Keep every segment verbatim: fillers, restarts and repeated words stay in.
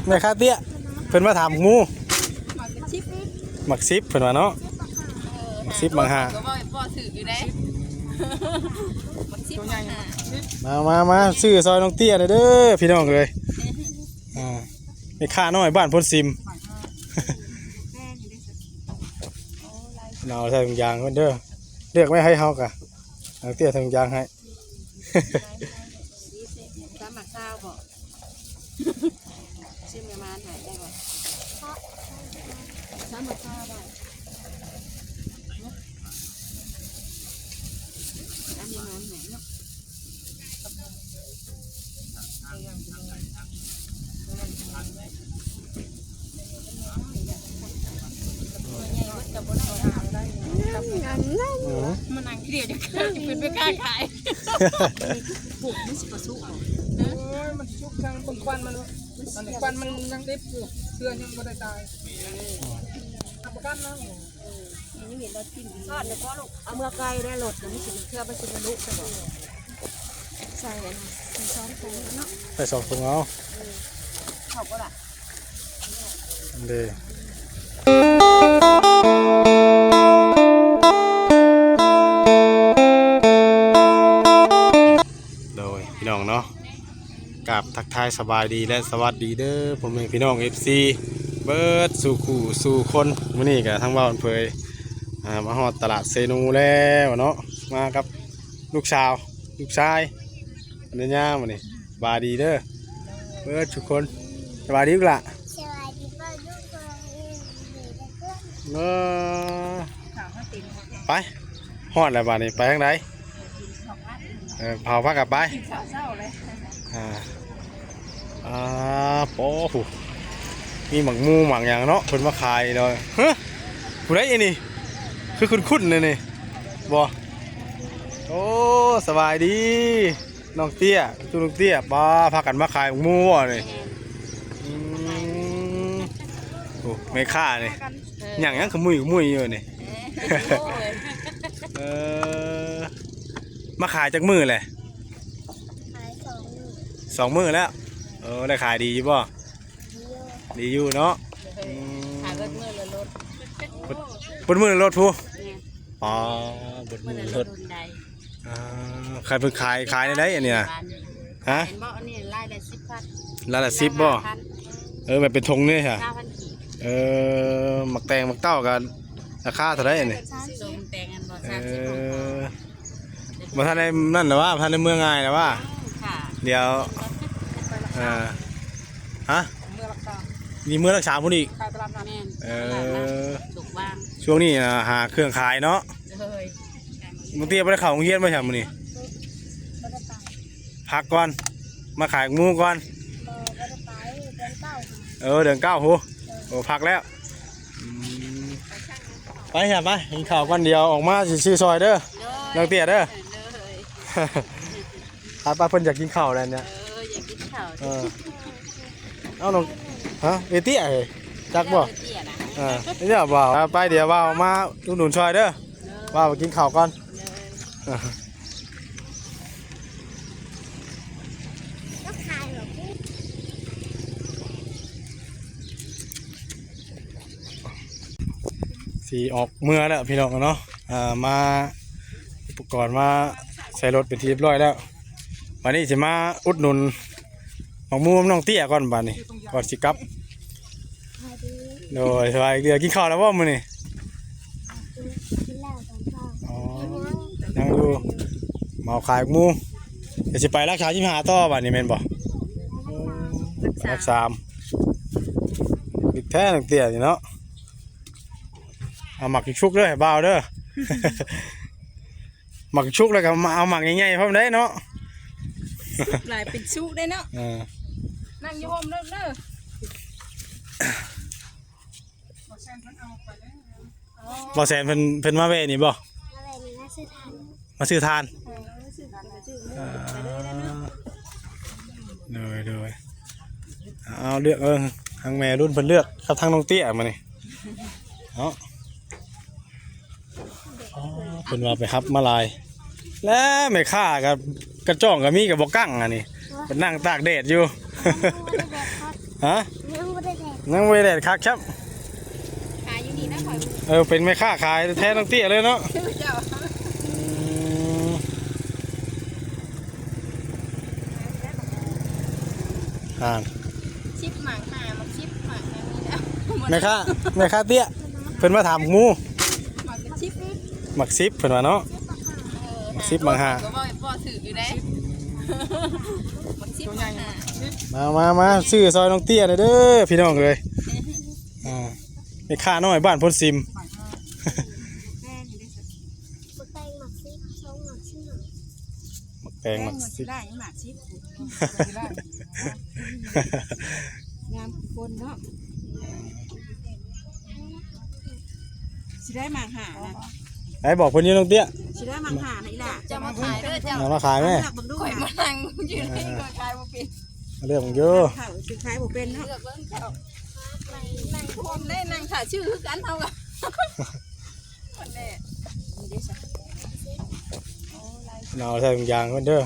แม่ค้าเตี้ย เพิ่นมาถามหมู หมักสิบ หมักสิบเพิ่นว่าเนาะ หมักสิบหมักห้า ก็บ่บ่ถืออยู่เด้ หมักสิบหมักห้า มามามาซื้อซอยน้องเตี้ยหน่อยเด้อพี่น้องเอ้ย อ่า แม่ค้าน้อยบ้านโพนซิม เอาใส่ถุงยางเพิ่นเด้อ เลือกไว้ให้เฮากะ น้องเตี้ยใส่ถุงยางให้ สามหมากซาวบ่ ซื้อแม่มานให้ได้บ่ สามหมากซาวบ่ อันนี้มานให้เนาะ อืม มานั่งเดียวจะเกิดเป็นไปกล้าขาย ปลูกมันสิบ่สุกบ่ โอ้ย มันสิสุกทางเบิ่งควันมัน มันควันมันยังดิบอยู่ เครือยังบ่ได้ตาย รับประกันนะ นี่เห็นรถกินดี ทอดแล้วก็ลูก เอาเมื่อไกลได้รถนะ มันสิเป็นเครือ มันสิทะลุซะบ่ ใส่อันนั้น ใส่ซองใส่เนาะ ใส่สองถุงเอา เขาก็ล่ะ เด้ โดยพี่น้องเนาะ กราบทักทายสบายดีและสวัสดีเด้อพ่อแม่พี่น้อง เอฟซี เบิดสู่คู่สู่คน มื้อนี้ก็ทางบ่าวเผย อ่า มาฮอดตลาดเซโนแล้วเนาะ มากับลูกสาว ลูกชาย อันนี้ย่ามื้อนี้ สบายดีเด้อ เบิดทุกคน สบายดีลูกหล่ะ สวัสดีป้าทุกคน เออ ไป ฮอดแล้วบาดนี้ ไปทางใด เออ เผาผักกลับไป กินข้าวเช้าเลย อ่า อ่า โอ้โห มีหมากหมู่หมากหยังเนาะ เพิ่นมาขายเลย ฮะ ผู้ใดอันนี้ คือคุ้นๆเลยนี่ บ่ โอ้ สบายดี น้องเตี้ย ตู้น้องเตี้ย ป้า พากันมาขายหมากหมู่บ่นี่ อืม โอ้ แม่ค้านี่ เออ หยังหยังขมุยขมุยอยู่นี่ เออ เออ มาขายจักมื้อแหละ ขายสองมื้อ สองมื้อแล้ว เออ ได้ขายดีอยู่บ่ ดีอยู่ ดีอยู่เนาะ อืม ขายเบิดมื้อละรถ เบิด เบิดมื้อละรถพุ แม่น อ๋อ เบิดมื้อละรถ มื้อละรถใด อ่า ขายเพิ่นขาย ขายได้ไดอันนี้นะ ฮะ เห็นบ่ อันนี้ลายละสิบพัน ลายละสิบบ่ ห้าพัน เออ มันเป็นถุงนี่ฮะ เก้าพันกีบ เออ หมากแตงหมากเต้ากัน ราคาเท่าไหร่อันนี้ สามสิบ แตงอันบ่ เออ สามสิบ บ่ทันได้นั่นนะว่า บ่ทันได้เมือง่ายนะว่า ค่ะ เดี๋ยว เออ ฮะ เมือรักษา นี่เมือรักษาพุ้นอีก ขายตลาดนัด แม่น เออ ตลาดนัดสุขว่าง ช่วงนี้อ่ะ หาเครื่องขายเนาะ เลย บางทีบ่ได้เข้าโรงเรียนบ่ใช่มื้อนี้ บ่ได้ไป พักก่อน มาขายหมูก่อน บ่ บ่ได้ไป เดือนเก้า เออ เดือนเก้าพุ โอ้ พักแล้ว อืม ไปจ้ะ ไป กินข้าวก่อน เดี๋ยวออกมาสิซื้อซอยเด้อ โดย น้องเตี้ยเด้อ โดย ไป ไป เพิ่นอยากกินข้าวแล้วเนี่ย เออ อยากกินข้าว เออ เอาน้อง ฮะ เอเตี้ยเฮ้ย จักบ่ เตี้ยนะ เออ นี่บ่าว ไป เดี๋ยวบ่าวมาอุดหนุนซอยเด้อ โดย บ่าวไปกินข้าวก่อน โดย เออ สิออกเมือแล้วพี่น้องเนาะ อ่า มาอุปกรณ์มาใส่รถเป็นที่เรียบร้อยแล้ว วันนี้สิมาอุดหนุนหมากหมู่น้องเตี้ยก่อนบาดนี้ ก่อนสิกลับ โดย สบายดี กินข้าวแล้วบ่มื้อนี้ กินแล้วตอนเช้า อ๋อ ยังอยู่ มาขายหมู เดี๋ยวสิไปหลักสามสิบห้าต่อบาดนี้แม่นบ่ หลักสาม หลักสาม อีกแท้น้องเตี้ยนี่เนาะ เอาหมากชุกๆเด้อ บ่าวเด้อ หมากชุกแล้วก็มาเอาหมากใหญ่ๆพร้อมได้เนาะ หลายเป็นชุกได้เนาะ เออ นั่งอยู่ร่มเด้อ เด้อ บ่าวแซมเพิ่น เพิ่นมาแวะนี่บ่ มาแวะนี่มาซื้อถ่าน มาซื้อถ่าน เออ มาซื้อถ่าน มาซื้อ เออ ไปเลยนะเนาะ โดย โดย เอาเลือก เออ ทางแม่รุ่นเพิ่นเลือกกับทางน้องเตี้ยมานี่ เนาะ อ๋อ เพิ่นว่าไปฮับมาหลาย แล้วแม่ค้าก็กระจ้องก็มีก็บ่กั้งอันนี้ เพิ่นนั่งตากแดดอยู่ อ๋อ แดดพัด ฮะ ยังบ่ได้แดดคักครับ ขายอยู่นี่นะข่อย เออ เป็นแม่ค้าขายแท้น้องเตี้ยเลยเนาะ เจ้า อืม อ่า สิบหมากห้า หมากสิบหมากอันนี้แล้ว แม่ค้า แม่ค้าเตี้ย เพิ่นมาถามหมู หมากสิบ หมากสิบเพิ่นว่าเนาะ หมากสิบหมากห้า ก็บ่ บ่ถืกอยู่เด้ หมากสิบหมากห้า มา มา มา ซื้อซอยน้องเตี้ยหน่อยเด้อ พี่น้องเอ้ย อ่า แม่ค้าน้อยบ้านโพนซิม หมากแตงหมากสิบ สองหมากสิบ หมากแตงหมากสิบ ได้หมากสิบ งามคนเนาะ สิได้หมากห้านะ ไหนบอกเพิ่นอยู่น้องเตี้ย สิได้หมากห้านะอีหล่า จะมาขายเด้อเจ้า เอามาขายแม่ เลือกเบิ่งดู ข่อย ค่ะ มานั่งอยู่นี่ อ่า ข่อยขายบ่เป็น เลือกเบิ่งอยู่ เขาสิขายบ่เป็นเนาะ เลือกเบิ่งเจ้า นั่ง นั่งคนได้นั่งถ่ายชื่อคือกันเฮาอะ คนแรก นี่เด้อจ้ะ เอาใส่ถุงยางก่อนเด้อ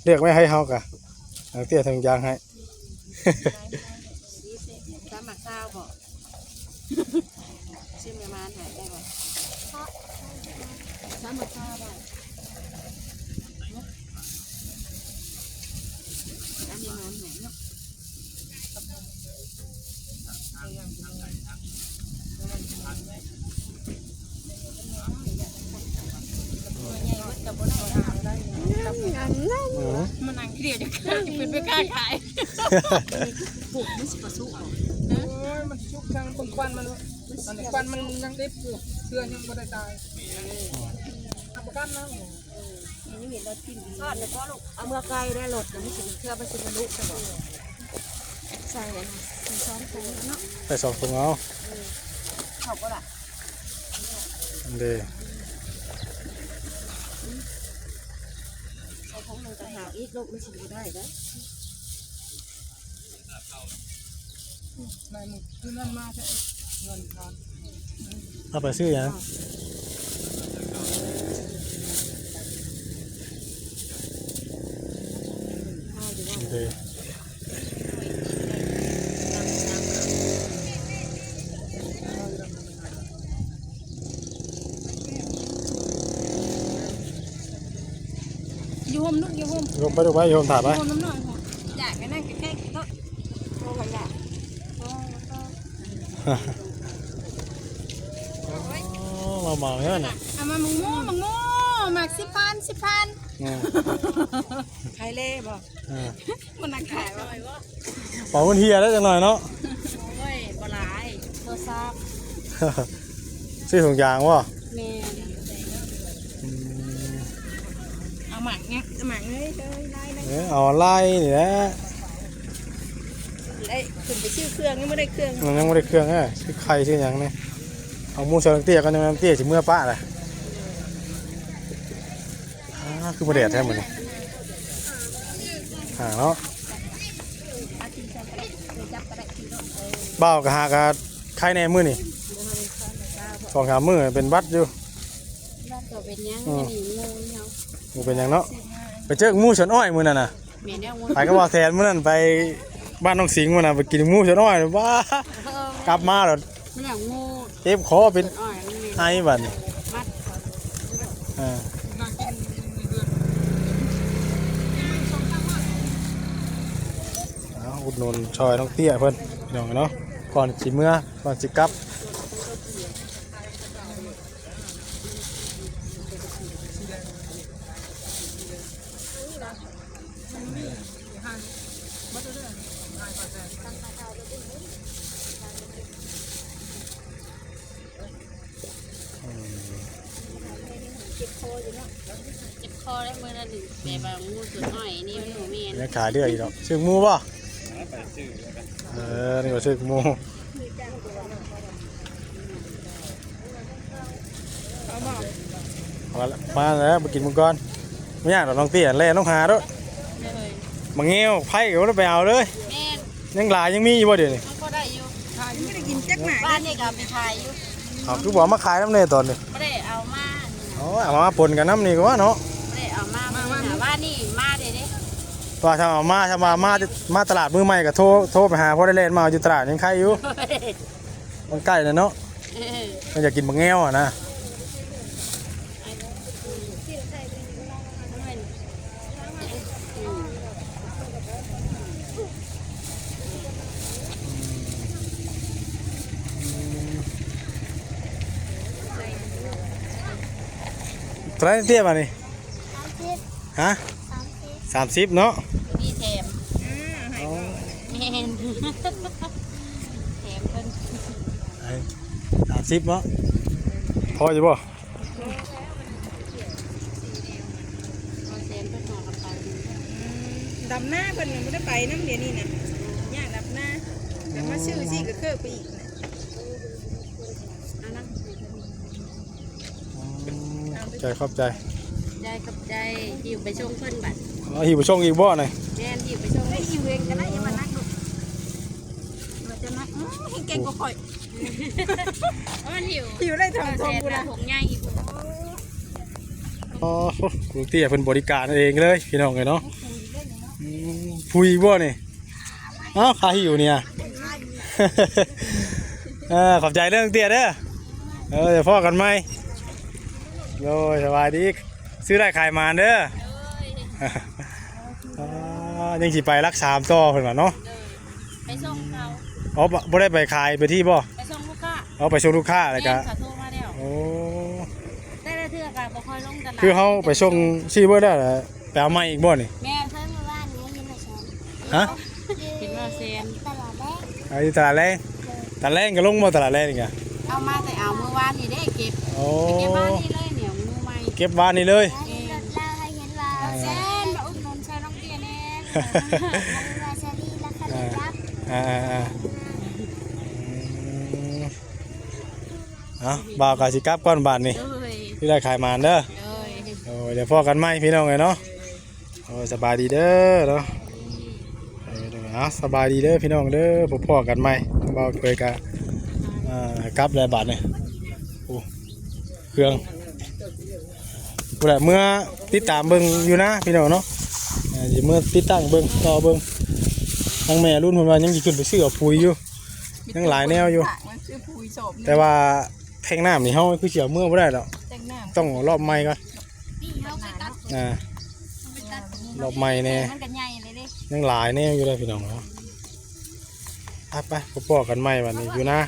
เลือกไว้ให้เฮากะ เอาเตี้ยใส่ถุงยางให้ สามหมากซาวบ่ ชิมประมาณไหนได้บ่ สามหมากซาวบ่ อันนี้มันไหนเนาะ อืม มานั่งเดียวจะขายเป็นไปค้าขาย ปลูกมันสิบ่สุกบ่ โอ้ย มันสุกทางเบิ่งควันมัน มันควันมันยังดิบอยู่ เทื่อยังบ่ได้ตาย รับประกันนะ นี่มีรถกินดี ทอดแล้วก็ลูก เอาเมื่อไกลได้รถนะ มันสิเทื่อมันสิบ่ลุซะบ่ ใส่อันนั้น ใส่ซ้อนใส่เนาะ ใส่สองถุงเอา เขาก็ล่ะ เด้ ใส่ถุงหนึ่งต่างหากอีก ลูกมันสิบ่ได้เด้อ ได้หมด คือนั่นมาใช่ เงินทอน เอาไปซื้อหยัง เด้ อยู่โฮมลูกอยู่โฮม ลงไปดูไป โยมถ่ายไป อยู่โฮมน้ำหน่อยค่ะ อยากไปนั่งใกล้ๆกินรถ โอ้ยอยาก โอ้ย โอ้ มาเหมาเนี่ยน่ะ เอามาหมักหมูหมักหมูหมักสิบพัน สิบพัน อืม ขายเล่บ่ อ่า มันนักขายบ่ เป๋ามันเฮียแล้วจังหน่อยเนาะ โอ้ย บ่หลาย บ่ซับ ซื้อถุงยางวะ แม่น อืม เอาหมากเนี้ย หมากเอ้ย เอ้ย ไล่เลย เออ เอาไล่นี่แหละ ได้ขึ้นไปซื้อเครื่อง ยังไม่ได้เครื่อง มันยังไม่ได้เครื่องอ่ะ ซื้อไข่ซื้อหยังเนี่ย เอาหมูซอยเตี้ยก็ยังเตี้ยสิเมื่อปะเลย อ่า คือบ่แดดแท้มื้อนี้ อ่า เนาะ บ่าวก็หากะไข้แน่มื้อนี้ สองสามมื้อเป็นหวัดอยู่ หวัดก็เป็นหยัง อืม อันนี้หมู่เฮา บ่เป็นหยังเนาะ ไปเจอหมู่สวนอ้อยมื้อนั้นน่ะ แม่นแล้วหมู่ ไปก็บ่าวแทนมื้อนั้นไปบ้านน้องสิงห์มื้อนั้นไปกินหมู่สวนอ้อย ว้า เออ กลับมาแล้ว มันอยากหมู่ เจ็บคอเป็น สวนอ้อยมันมี ไอบัดนี้ หวัด อ่า เอาอุดหนุนซอยน้องเตี้ยเพิ่นพี่น้องเนาะ ก่อนสิเมือ ก่อนสิกลับ อืม เจ็บคออยู่เนาะ เจ็บคอแล้วมื้อนั้นแบบว่าหมู่สวนอ้อยนี่มันบ่แม่น ยังขายเรื่อยอยู่ดอก ซื้อหมูบ่ เออ นี่ก็ซื้อหมู เอาบ่ เอาละ มาแล้ว ไปกินหมูก่อน บ่ยากดอกน้องเตี้ย แล่นลงหาโลด เลย บักแงว ไผก็บ่ได้ไปเอาเลย แม่น ยังหลาย ยังมีอยู่บ่เดี๋ยวนี้ มันก็ได้อยู่ ยังไม่ได้กินจักหมาก บ้านนี่ก็เอาไปขายอยู่ เอาคือบ่เอามาขายนำแน่ตอนนี้ บ่ได้เอามานี่นะ เอา เอามาปนกันนำนี่ก็ว่าเนาะ บ่ได้เอามา มา มื้อนี้นะ ว่านี่มาเด้เด้ ว่าถ้าเอามาถ้ามามามาตลาดมื้อใหม่ก็โทรโทรไปหาพ่อได้แล่นมาเอาอยู่ตลาดยังไคอยู่ มันใกล้นะเนาะ เออ มันอยากกินบักแงวอะนะ เท่าไหร่เตี้ยบาดนี่ สามสิบ ฮะ สามสิบ สามสิบเนาะ มีแถม อืม อ๋อ แม่น แถมเพิ่น ไอ้ สามสิบเนาะ พออยู่บ่ พอแถมเพิ่นห่อกับเขา อืม ดำนาเพิ่นน่ะบ่ได้ไปนำเดี๋ยวนี้น่ะ ย่างดำนา แต่มาซื้อซี่ก็เคิบไปอีกน่ะ เอานะ อืม ขอบใจ ขอบใจ ใจขอบใจ หิ้วไปส่งเพิ่นบัด อ๋อ หิ้วไปส่งอีกบ่น่ะ แม่น หิ้วไปส่ง ได้หิ้วเองก็ได้ อย่ามานักลูก ว่าจะนัก อื้อ เก่งกว่าข่อย อ๋อ หิ้ว หิ้วได้ทางทงกูนะ ถุงใหญ่อีก อ๋อ ลุงเตี้ยเพิ่นบริการเองเลย พี่น้องเอ้ยเนาะ อืม ผู้อีกบ่นี่ เอ้า ขาหิ้วเนี่ย เออ ขอบใจเด้อลุงเตี้ยเด้อ เออ เดี๋ยวพ้อกันใหม่ โดย สบายดี ซื้อได้ขายหมานเด้อ อ่า ยังสิไปหลักสามต่อเพิ่นว่าเนาะ ไปส่งเขา อ๋อ บ่ บ่ได้ไปขายไปที่บ่ ไปส่งลูกค้า อ๋อ ไปส่งลูกค้าแล้วก็ แม่นเขาโทรมาแล้ว โอ้ แต่ละเทื่อก็บ่ค่อยลงตลาด คือเฮาไปส่งซี่เบิดแล้วล่ะ ไปเอาใหม่อีกบ่นี่ แม่น เพิ่นมาบ้านนี้ยินมาสอน ฮะ กินมาแซน ตลาดแรก เอาอยู่ตลาดแรง ตลาดแรงก็ลงบ่ตลาดแรงนี่กะ เอามาแต่เอามื้อวานนี่เด้เก็บ โอ้ ไปเก็บบ้านนี่เลยเนี่ยมื้อใหม่ เก็บบ้านนี่เลย เออ เล่าให้เห็นว่า แซนมาอุดหนุนซอยน้องเตี้ยแน่ ว่าซาลีราคาเล็กครับ อ่าอ่าอ่า อืม เอา บ่าวก็สิกลับก่อนบาดนี่ โดย ที่ได้ขายหมานเด้อ โดย โอ้ย เดี๋ยวพ้อกันใหม่พี่น้องเอ้ยเนาะ โอ้ย สบายดีเด้อเนาะ เออ เดี๋ยว เอา สบายดีเด้อพี่น้องเด้อ พบพ้อกันใหม่ บ่าวเคยกะ อ่า กลับแล้วบาดนี่ โอ้ เครื่อง พู้นแหละ เมื่อติดตามเบิ่งอยู่นะพี่น้องเนาะ เอ่อ สิเมื่อติดตั้งเบิ่ง รอเบิ่ง ทางแม่รุ่นเพิ่นว่ายังสิขึ้นไปซื้อเอาปุ๋ยอยู่ ยังหลายแนวอยู่ มันคือปุ๋ยสอบ แต่ว่าแทงน้ำนี่เฮาคือสิเอาเมือบ่ได้ดอก แทงน้ำ ต้องเอารอบใหม่ก่อน นี่เฮาไปตัด อ่า ไปตัด รอบใหม่แน่ มันก็ใหญ่เลยเด้ ยังหลายแนวอยู่เลยพี่น้องเนาะ ไปไป พบพ้อกันใหม่วันนี้อยู่นะ